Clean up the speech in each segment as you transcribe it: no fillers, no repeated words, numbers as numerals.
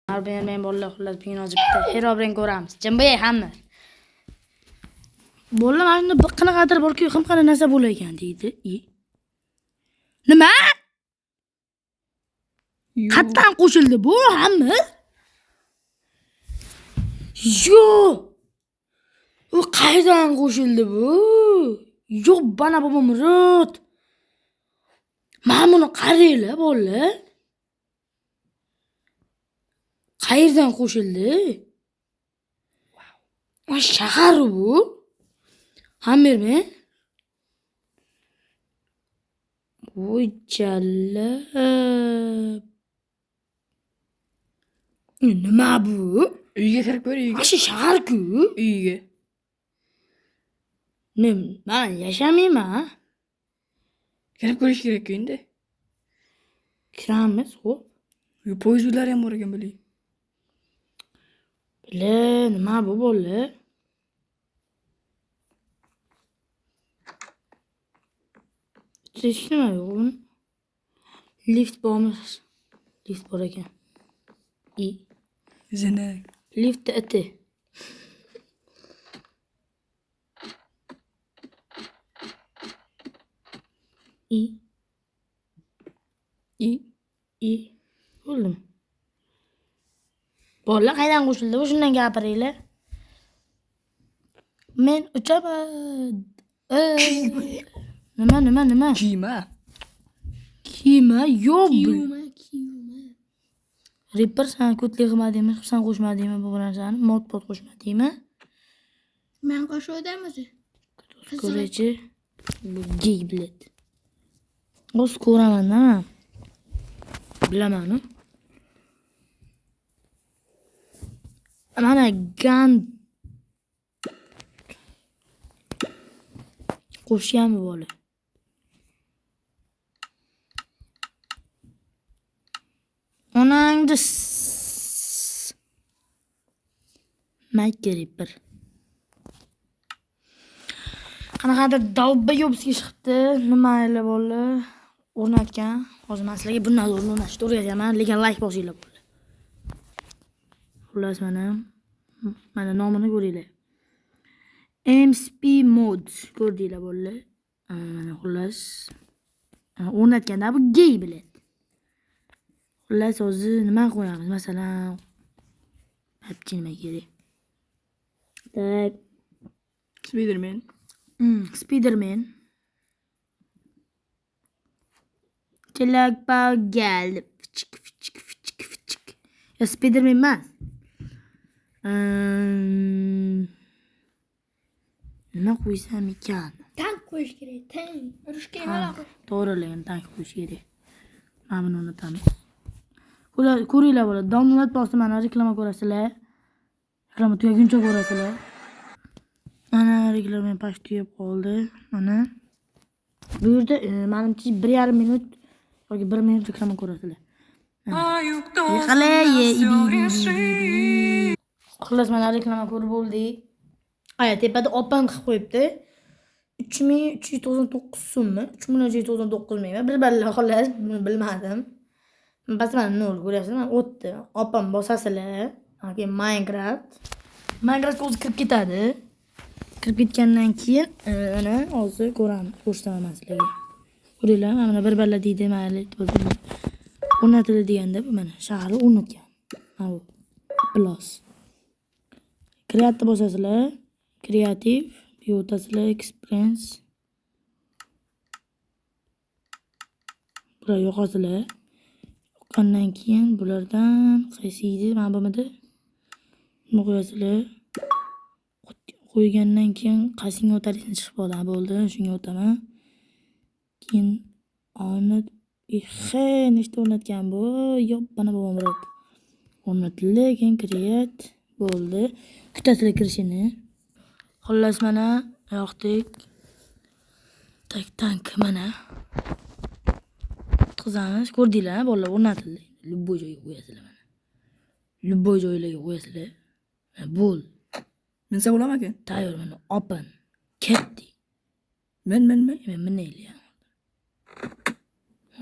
Men bolalar, xullas, bugun hozir bitta Herobrine ko'ramiz. Jimboy hamma. Bolalar, mana shunda bir qanaqadir borku, ham qanaqa narsa bo'lar ekan deydi. Nima? Qayerdan qo'shildi bu hamma? Yo'q. U qayerdan qo'shildi bu? Yo'q, bana bobom rot. Mana buni qaranglar, bolalar. Qayerdan qo'shildi? Wow. Shahar bu. Hammermi? Voy jallab. Nima bu? Uyga kirib ko'r, uyga. Shu shahar-ku. Uyga. Nima, men yashamayman. Kirib ko'rish kerak-ku endi. Kiramiz, xo'p. Poyezd uylari ham bor ekan, biling. Bile, nima bu bolalar? Hech nima yo'q buni. Lift bormi? Lift bor ekan. I. Zina. Liftda iti. I. I. I. Bo'ldimi? Bolalar qayerdan qo'shildi? Bu shundan gapiringlar. Men uchaman. Nima, nima, nima? Kiyma. Kiyma yo'q. Kiyuma, kiyuma. Reaper sen ko'tlik qilmadingmi? Sen qo'shmadingmi bu narsani? Mod pod qo'shmadingmi? Men qo'shuvdim o'zi. Ko'raychi. Bu gey bilet. O'z ko'raman-da. Bilaman-u. Mana gan qo'shganmi bola? Onangni Mayka Reaper. Qanaqadir dalbayobskiy chiqibdi. Nima ila bola o'rnatgan. Hozir men sizlarga bundan zo'r o'rnatishni o'rgataman, lekin like bosinglar bola. Xullas mana nomini ko'ringlar. MSP Mods ko'rdinglar bolalar. Mana xullas o'rnatganda bu gey bilet. Xullas hozir nima qo'yamiz? Masalan, PUBG nima kerak? Tak. Spiderman. Spiderman. Chelakpa geldi. Fıçık fıçık fıçık fıçık. Ya Spiderman emas. Nima qo'ysam ekan? Tank qo'yish kerak, tank. Urushga emas. To'g'ri, lekin tank qo'yish kerak. Mana buni unutamiz. Ko'ringlar bo'ladi. Download bosdim, mana reklama ko'rasizlar. Reklama tugaguncha ko'rasizlar. Mana reklama past tugab qoldi. Mana bu yerda manimcha 1,5 minut yoki 1 minut reklama ko'rasizlar. Xullas mana reklama ko'rib bo'ldik. Aya tepada open qilib qo'yibdi. 3399 so'mmi? 3399 mingmi? Bir balla xullas buni bilmadim. Bas mana 0 ko'ryapsizmi? O'tdi. Open bosasizlar. Keyin Minecraft. Minecraftga o'zi kirib ketadi. Kirib ketgandan keyin mana hozir ko'ramiz, ko'rsataman sizlarga. Ko'ringlar, mana bir balla deydi, mayli, o'rnatildi deganda bu mana shaharni o'rnatgan. Mana bu plus. Create bosasizlar, kreativ, bu o'tasizlar, experience. Bular yoqasizlar. Yoqqandan keyin bulardan qaysi edi? Mana bumidi? Buni qo'yasizlar. Qo'ygandan keyin qaysiga o'talisini chiqib qoladi. Bo'ldi, shunga o'taman. Keyin o'rnat, nechta o'rnatgan bu? Yo'q, mana bobom rot. O'rnatildi, keyin create bo'ldi. Kutasizlar kirishini. Xullas mana yoqdik. Tak tank mana. O'tkazamiz. Ko'rdinglar, bolalar o'rnatildi. Любой joyga qo'yasizlar mana. Любой joylarga qo'yasizlar. Mana bo'ldi. Minsa bo'larmikan? Tayyor mana open. Ketdik. Min, min, min. Men minaylik.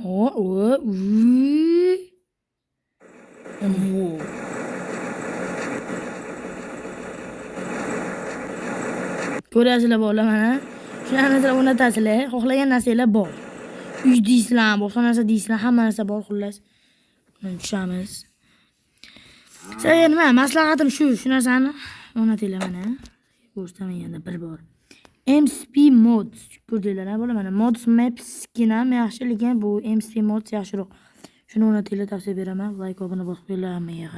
O, o, u. Wow. Ko'ryapsizlar bolalar mana. Shunaqa narsalar o'rnatasizlar. Xohlagan narsanglar bor. Uy deysizlar, boshqa narsa deysizlar, hamma narsa bor xullas. Mana tushamiz. Sizlarga nima maslahatim shu, shu narsani o'rnatinglar mana. Ko'rsataman yana bir bor. MSP Mods ko'rdinglar ha bola mana Mods Map skin ham yaxshi, lekin bu MSP Mods yaxshiroq. Shuni o'rnatinglar, tavsiya beraman. Like, obuna bosib qo'yinglar hammaga.